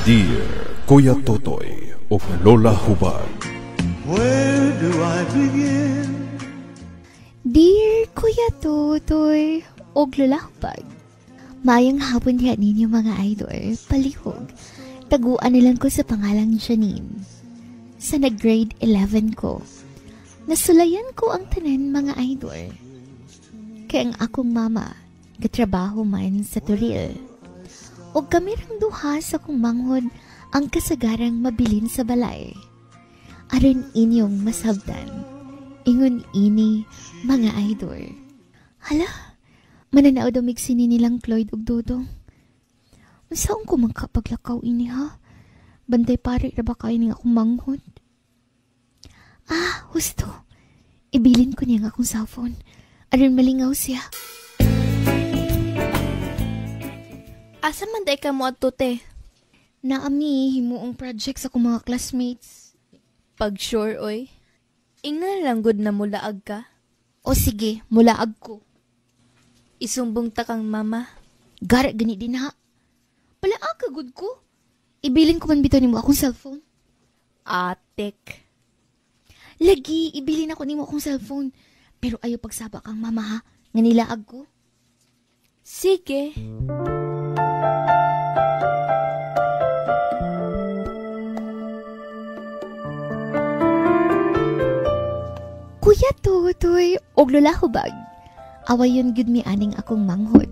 Dear Kuya Totoy ug Lola Hubag. Where do I begin? Dear Kuya Totoy ug Lola Hubag. Maayong hapon diha ninyo, mga idol. Palihog taguan nilang ko sa pangalang Janine. Sa nag-grade 11 ko, nasulayan ko ang tanan, mga idol. Kay ang akong mama, gatrabaho man sa Toril. O kami rang duha sa kong manghod ang kasagarang mabilin sa balay. Aron inyong masabtan, ingon ini, mga idol. Hala, mananaw daw migsini nilang Cloyd ug Dodong. Unsaon ko man kapaglakaw ini, ha? Bantay pare ra ba kayo ning akong manghod? Ah, husto. Ibilin ko niya ang akong cellphone aron malingaw siya. Asa man day ka mo adto, te? Naami himuong project sa akong mga classmates. Pag sure, oy. Ingnan lang gud na mulaag ka. O sige, mulaag ko. Isumbong ta kang mama. Gara gani din ha. Palaag ka gud ko. Ibilin ko man bitaw nimo akong cellphone. Atek. Lagi, ibilin ako nimo akong cellphone. Pero ayaw pagsaba kang mama ha, nga nilaag ko. Sige. Kuya Totoy, og Lola Hubag. Awayon gud mi aning akong manghod.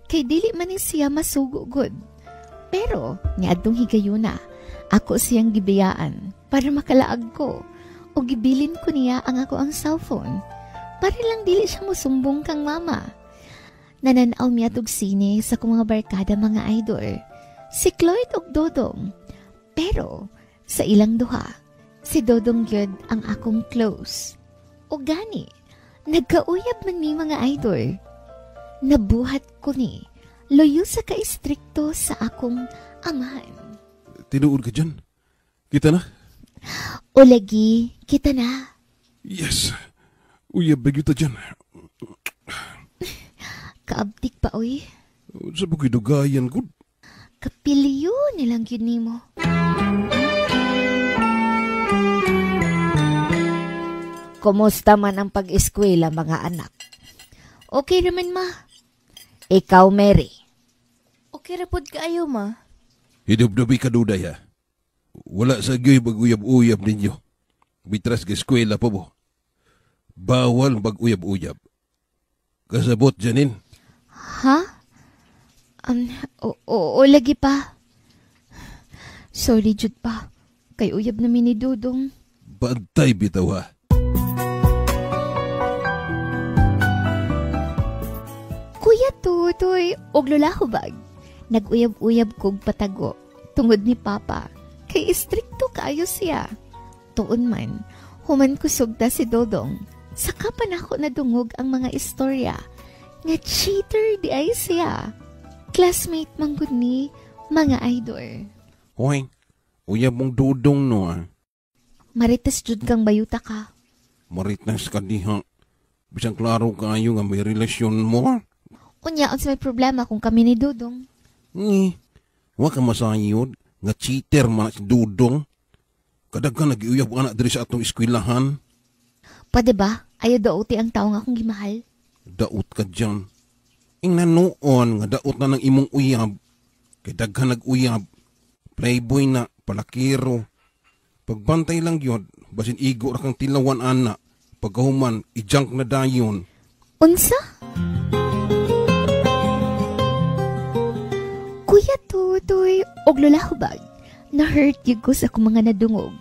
Kay dili man ni siya masugo gud. Pero niadtong higayuna, ako siyang gibiyaan para makalaag ko. O gibilin ko niya ang ako ang cellphone para lang dili siya musumbong kang mama. Nananaw miya tug sine sa akong mga barkada, mga idol. Si Cloyd og Dodong. Pero sa ilang duha, si Dodong gyud ang akong close. O gani, nagkauyab man mi, mga idol. Nabuhat ko ni, loyo sa ka-istrikto sa akong amahan. Tinuod ka dyan. Kita na? O lagi, kita na. Yes. Uyab ba kita dyan? Kaabtik pa, oy. Sa bukidugayan, gud. Kapiliyo nilang yun nimo. Kumusta man ang pag-eskwela, mga anak? Okay raman, ma. Ikaw, Mary. Okay ra pod kaayo, ma. Hidubdubi ka duday ha. Wala sa gyoy mag-uyab-uyab ninyo. Bitras ka eskwela pa mo. Bawal mag-uyab-uyab. Kasabot, Janine. Ha? O, lagi pa. Sorry, jud pa. Kay uyab na ni Dudong. Bantay bitaw ha. Kuya Totoy, og Lola Hubag. Nag-uyab-uyab kog patago tungod ni Papa. Kay istrikto kaayo siya. Tuon man, human ko sugda si Dodong. Saka pa nako nadungog ang mga istorya nga cheater di ay siya. Classmate man gud ni, mga idol. Hoy, uyab mong Dudong no ah. Marites jud kang bayuta ka. Marites ka diha. Bisan klaro kaayo nga may relasyon mo. Unya, unsa may problema kung kami ni Dudong? Ni, wa ka masayod nga cheater man si Dudong. Kadaghan nag-iuyab anak diri sa atong eskwelahan. Pwede ba? Ayaw dauti ang tao nga akong gimahal. Daot ka dyan. Ingnan noon nga daot na ng imong uyab. Kay daghan nag-uyab. Playboy na, palakiro. Pagbantay lang yun, basin igo ra kang tilawan ana. Pagkahuman, i-junk na dayon. Unsa? Kuya Totoy, og Lola Hubag, na-hurt yun ko sa akong mga nadungog.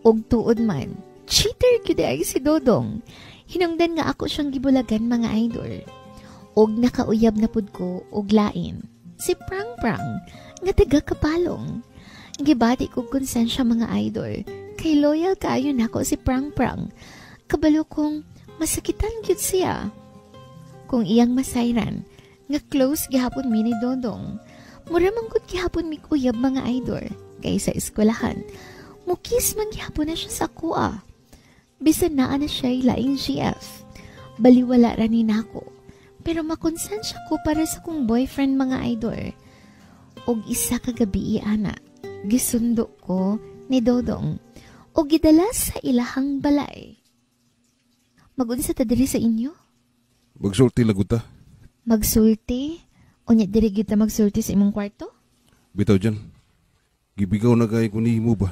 Og tuod man, cheater gyud ay si Dodong. Hinungdan nga ako siyang gibulagan, mga idol. Og nakauyab na pud ko og lain. Si Prang Prang, nga taga Kapalong. Gibati ko konsensya, mga idol. Kay loyal kaayo nako si Prang Prang. Kabalo kong masakitan gyud siya. Kung iyang masayran, nga close gihapon mi ni Dodong. Mura man gud gihapon mi uyab, mga idol. Kay sa eskwelahan, mukis man gihapon na siya sa kuha. Bisan naa na siya laing GF. Baliwala ra ni nako. Pero makonsensya ko para sa kong boyfriend, mga idol. Og isa ka gabi ana, gisundo ko ni Dodong og gidala sa ilahang balay. Magunsa ta diri sa inyo? Magsulti lang ta. Magsulti? Unya diri gyud ta magsulti sa imong kwarto? Bitaw dyan. Gibigaw na kay ko nimo ba?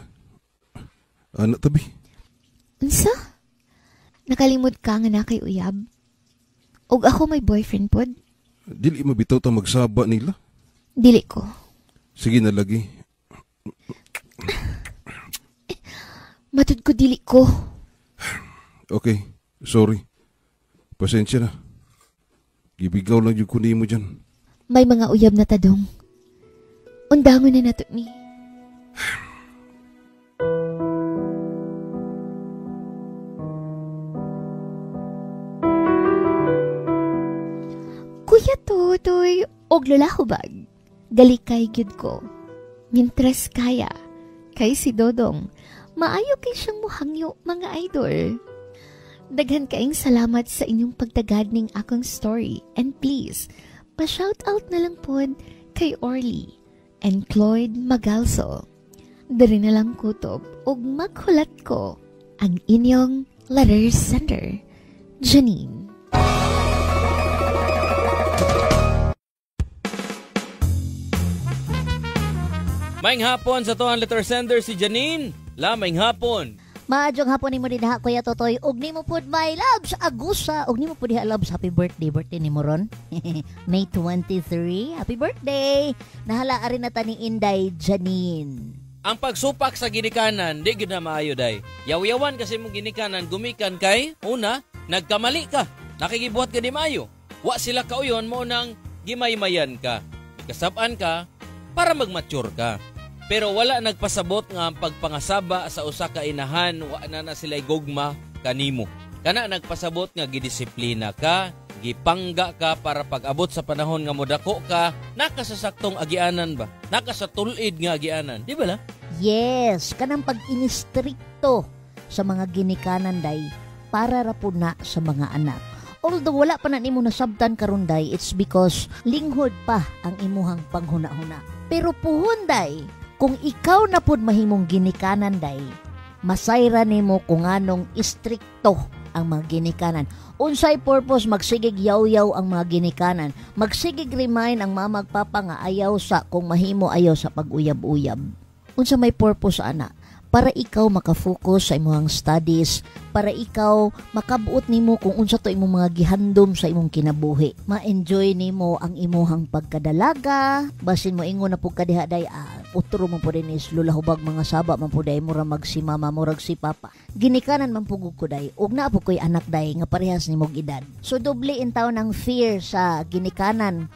Anak tabi. Unsa? Nakalimot ka nga na kay uyab? Og ako may boyfriend pod? Dili mabitaw ta magsaba nila. Dili ko. Sige na lagi. Matud ko dili ko. Okay, sorry. Pasensya na. Gibigaw lang yung kunin mo dyan. May mga uyab na tadong. Undangon na nato ni. Kuya Totoy og Lola Hubag, galikay gyud ko. Mintres kaya, kay si Dodong, maayo kay siyang muhangyo mga idol. Daghan kaayong salamat sa inyong pagtagad ning akong story. And please, pa-shout out na lang pod kay Orly and Cloyd Magalso. Diri na lang kutob og maghulat ko ang inyong letter sender, Janine. Maayong hapon sa tuang letter sender si Janine. La, maayong hapon. Maadjong hapon nimo dinha Kuya Totoy og nimo pud my loves Agusa og nimo pud diha loves happy birthday birthday nimo ron. May 23, happy birthday. Nahala ari na ta ni Inday Janine. Ang pagsupak sa ginikanan di gyud na maayo day. Yaw-yawan kasi mong ginikanan gumikan kay una nagkamali ka. Nakigibuhat ka di maayo. Wa sila kauyon mo nang gimaymayan ka. Ikasab-an ka para magmature ka. Pero wala nagpasabot nga ang pagpangasaba sa usa ka inahan, wa na na sila'y gugma kanimo. Kana nagpasabot nga gidisiplina ka, gipangga ka para pag-abot sa panahon nga modako ka, nakasasaktong agianan ba? Nakasatulid nga agianan, di ba la? Yes, kanang pag-inistrikto sa mga ginikanan day para ra po na sa mga anak. Although wala pa na nimo nasabtan karon day, it's because linghod pa ang imuhang panghuna-huna. Pero puhon day, kung ikaw na pud mahimong ginikanan day, masayra nimo kung anong istrikto ang mga ginikanan. Unsay purpose magsigig yaw-yaw ang mga ginikanan, magsigig remind ang mga magpapa nga ayaw sa kung mahimo ayaw sa pag-uyab-uyab. Unsa may purpose ana? Para ikaw makafocus sa imong studies, para ikaw makabuot nimo kung unsa to imong mga gihandom sa imong kinabuhi. Ma-enjoy nimo ang imuhang pagkadalaga. Basin mo ingon na pud ka diha day, utro mo pud is Lola Hubag mga saba man pud day, mura mag si mama, murag si papa. Ginikanan man pugog ko day, ug naa pud koy anak day nga parehas nimog edad. So doble in taon ang fear sa ginikanan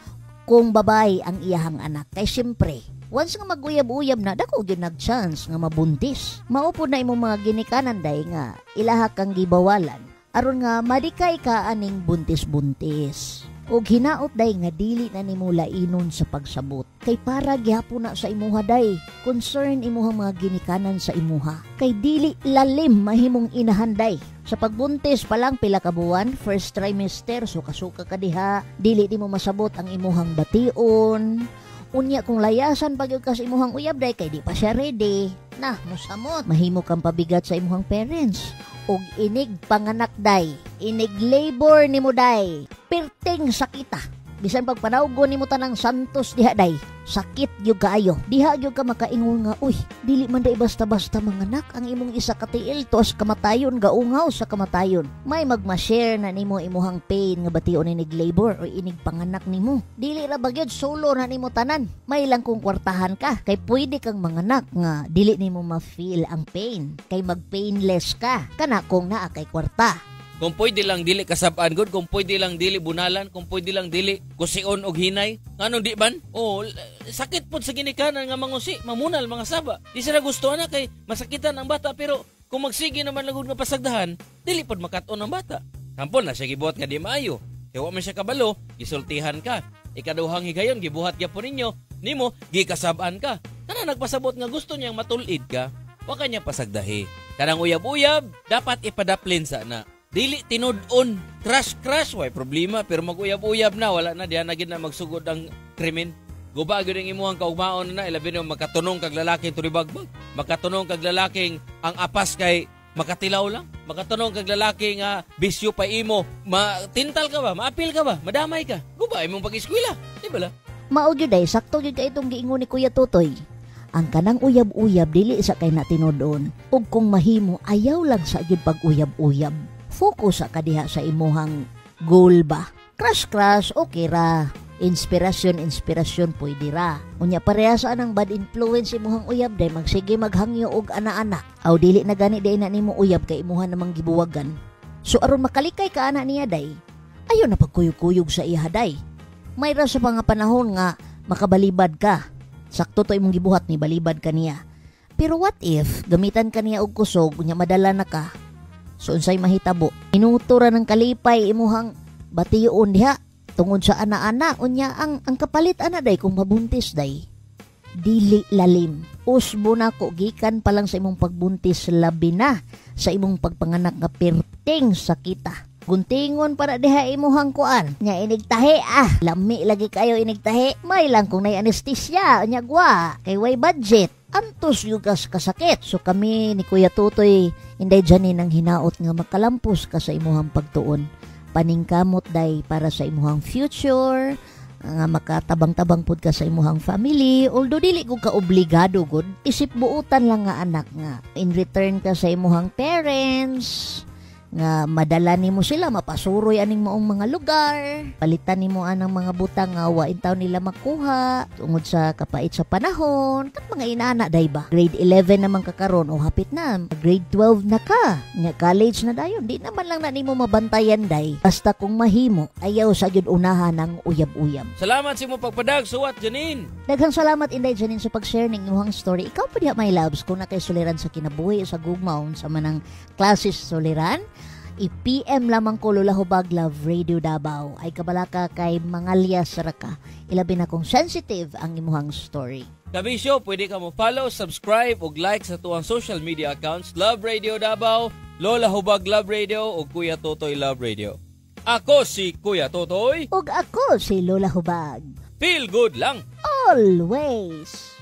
kung babae ang iyahang anak. Kay siyempre, once nga maguyab-uyab na, dako gyud nag-chance nga mabuntis. Mao pud na imong mga ginikanan day nga ilaha kang gibawalan aron nga madikay ka aning buntis-buntis. Og hinaot day nga dili na nimo lainon sa pagsabot. Kay para gihapon na sa imuha day, concern imuhang mga ginikanan sa imuha. Kay dili lalim mahimong inahan day. Sa pagbuntis pa lang pila ka buwan, first trimester, suka-suka ka diha, dili nimo masabot ang imuhang bation. Unya kung layasan pag ka sa imuhang uyab day kay di pa siya ready. Na, musamot. Mahimo kang pabigat sa imuhang parents. Og inig panganak day, inig labor nimo day, pirting sakita. Bisan pagpanawgon nimo tanang santos diha day, sakit gyud kaayo. Diha gyud ka makaingon nga, uy, dili man day basta-basta manganak ang imong isa ka tiil tuas kamatayon, gaungaw sa kamatayon. May magma-share na nimo imuhang pain nga bation inig labor o inig panganak nimo. Dili ra ba gyud solo na nimo tanan. May lang kung kwartahan ka kay pwede kang manganak nga dili nimo ma-feel ang pain kay mag-painless ka kana kung naa kay kwarta. Kung pwede lang dili kasab-an gud, kung pwede lang dili bunalan, kung pwede lang dili kusion og hinay, nganong di ban? Oh, sakit pod sa ginikanan nga mangusi, mamunal mga saba. Di sila gusto ana kay masakitan ang bata, pero kung magsige naman lang gud nga pasagdahan, dili pod makat-on ang bata. Sampol na siya gibuhat nga di maayo. Kay wa man siya kabalo, gisultihan ka. Ikaduhang higayon gibuhat gyapon ninyo, nimo gikasab-an ka. Kana nagpasabot nga gusto niyang matulid ka, wa kanya pasagdahi. Kanang uyab-uyab dapat ipadaplin sa na. Dili tinud-on, crash-crash, way problema, pero mag-uyab-uyab na, wala na, diyan na gid na magsugod ang krimen. Guba gyud ang imuhang kaugmaon na, ilabi na makatunong kag lalaking turibagbag. Makatunong kag lalaking ang apas kay makatilaw lang. Makatunong kag lalaki nga bisyo pa imo. Matintal ka ba? Maapil ka ba? Madamay ka. Guba imong pag-eskwela. Di ba la? Mao gyud ay, sakto gyud kay itong giingon ni Kuya Totoy. Ang kanang uyab-uyab dili sa kay na tinud-on. Ug kung mahimo, ayaw lang sa gyud pag-uyab-uyab. Focus sa kadiha sa imuhang goal ba. Crush crush okay ra. Inspirasyon inspirasyon pwede ra. Unya pareha sa anang bad influence imuhang uyab day, magsige maghangyo og ana-ana. Aw dili na gani day na nimo uyab kay imuha namang gibuwagan. So aron makalikay ka ana niya day, ayo na pagkuyog-kuyog sa iya day. May ra sa mga panahon nga makabalibad ka. Sakto to imong gibuhat ni balibad ka niya. Pero what if gamitan ka niya og kusog, unya madala na ka? So unsay mahitabo? Minuto ra ng kalipay imuhang bation diha tungod sa ana-ana, unya ang kapalit ana day kung mabuntis day. Dili lalim. Usbo na ko gikan pa lang sa imong pagbuntis, labi na sa imong pagpanganak nga perting sakita. Guntingon para diha imuhang kuan. Nya inigtahi ah. Lami lagi kayo inigtahi. May lang kung nay anesthesia. Nya gwa. Kay way budget. Antos yugas kasakit. So kami ni Kuya Totoy, Inday Janine, ang hinaot nga makalampos ka sa imuhang pagtuon. Paningkamot day para sa imuhang future nga makatabang-tabang pud ka sa imuhang family, although dili ko ka obligado gud, isip buutan lang nga anak nga in return ka sa imuhang parents nga madala nimo sila mapasuroy aning maong mga lugar, palitan nimo anang mga butang nga wa intaw nila makuha tungod sa kapait sa panahon kat mga inana day ba. Grade 11 naman ka karon o hapit na grade 12 na ka nga college na dayon, di naman lang na nimo mabantayan day, basta kung mahimo ayaw sa gyud unahan ang uyab-uyab. Salamat sa imong pagpadag, suwat Janine. Daghang salamat, Inday Janine, sa pag-share ning imong story. Ikaw pa diha, my loves, kung naa kay suliran sa kinabuhi, sa gugma, sa manang klase sa suliran, i-PM lamang ko, Lola Hubag Love Radio Davao. Ay kabalaka kay mangalyas ra ka. Ilabi na kung sensitive ang imuhang story. Kabisyo, pwede ka mo follow, subscribe ug like sa tuwang social media accounts, Love Radio Davao, Lola Hubag Love Radio ug Kuya Totoy Love Radio. Ako si Kuya Totoy. Ug ako si Lola Hubag. Feel good lang. Always.